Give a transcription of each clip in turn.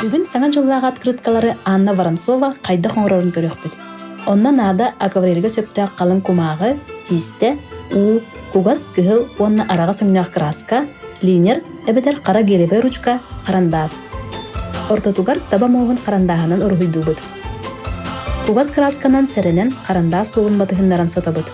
Бүгүн Саҥа дьыллааҕы открыткалары Анна Воронцова хайдах оҥорорун көрүөхпүт. Онно наада акварельга сөптөөх халыҥ кумааҕы, киистэ, уу, кугас, кыһыл уонна араҕас өҥнөөх кырааска, линер эбэтэр хара гелевай ручка, харандаас. Ортотугар таба муоһун харандааһынан уруһуйдуубут. Кугас кыраасканан сэрэнэн харандаас суолун батыһыннаран сотобут.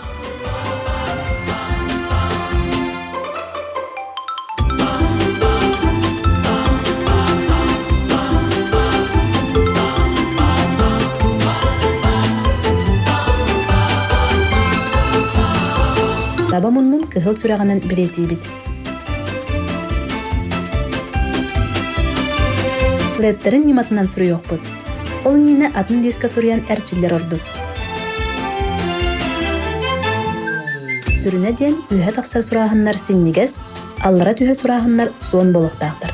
Таба муннун кыһыл сүрэҕинэн бэлиэтиибит. Ледтэрин ньыматынан суруйуохпут. Ол иннинэ атын диска суруйан эрчиллэр ордук. Сүрүнэ диэн үөһэ тахсар сурааһыннар синньигэс, аллара түһэр сурааһыннар суон буолуохтаахтар.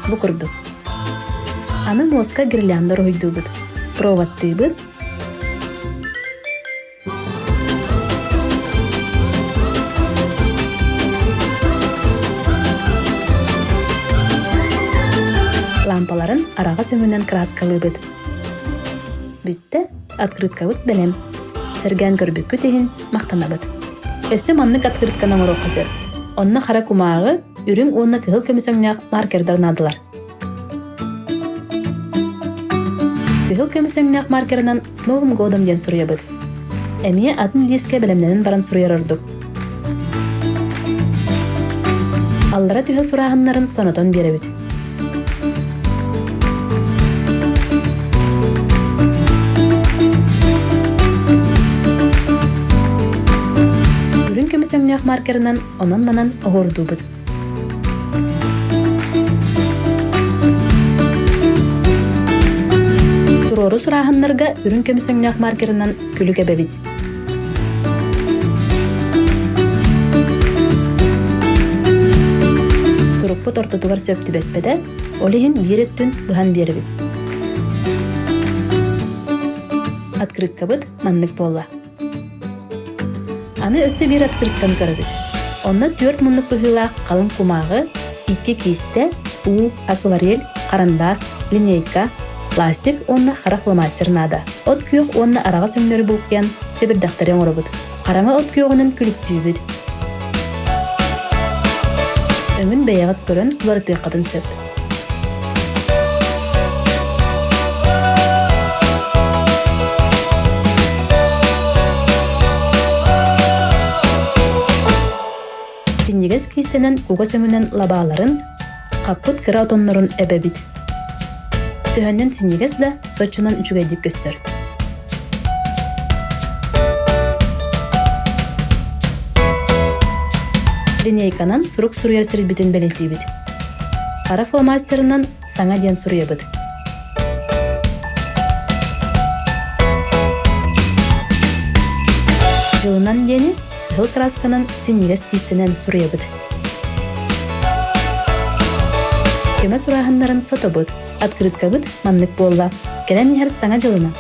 Бу курдук. Аны муоска гирлянда уруһуйдуубут. Проводтыыбыт. Лампаларын араҕас өҥүнэн кырааскалыыбыт. Бүттэ, открыткабыт бэлэм. Сэргээн көрбүккүт иһин махтанабыт. Өссө маннык открытканы оҥоруохха сөп. Онно хара кумааҕы, үрүҥ уонна кыһыл көмүс өҥнөөх маркердар наадалар. Кыһыл көмүс өҥнөөх маркерынан «С Новым годом» диэн суруйабыт. Эмиэ атын диискэ бэлэмнэнэн баран суруйар ордук. Аллара түһэл сурааһыннарын сонотон биэрэбит. Үрүҥ көмүс өҥнөөх маркерынан онон-манан оһуордуубут. Туруору сурааһыннарга үрүҥ көмүс өҥнөөх маркерынан күлүк эбэбит. Сурукпут ортотугар сөп түбэспэтэ, ол иһин биир өттүн быһан биэрэбит. Открыткабыт маннык буолла. Аны өссө биир открытканы көрөбүт. Онно түөрт муннук быһыылаах халыҥ кумааҕы, икки киистэ, уу, акварель, харандаас, линейка, пластик уонна хара фломастер наада. От күөх уонна араҕас өҥнөрү булкуйан сэбирдэхтэри оҥоробут. Хараҥа от күөҕүнэн күлүктүүбүт. Өҥүн бэйэҕит көрөн уларытыаххытын сөп. Синньигэс киистэнэн кугас өҥүнэн лабааларын, хаппыт кыра отоннорун эбэбит. Төһөннөн синньигэс да, соччонон үчүгэйдик көстөр. Линейканан сурук суруйар сирбитин бэлиэтиибит. Хара фломастерынан саҥа диэн суруйабыт. Дьылынан диэни кыһыл кыраасканан синньигэс киистэнэн суруйабыт. Көмө сурааһыннарын сотобут. Открыткабыт маннык буолла. Кэлэн иһэр Саҥа дьылынан!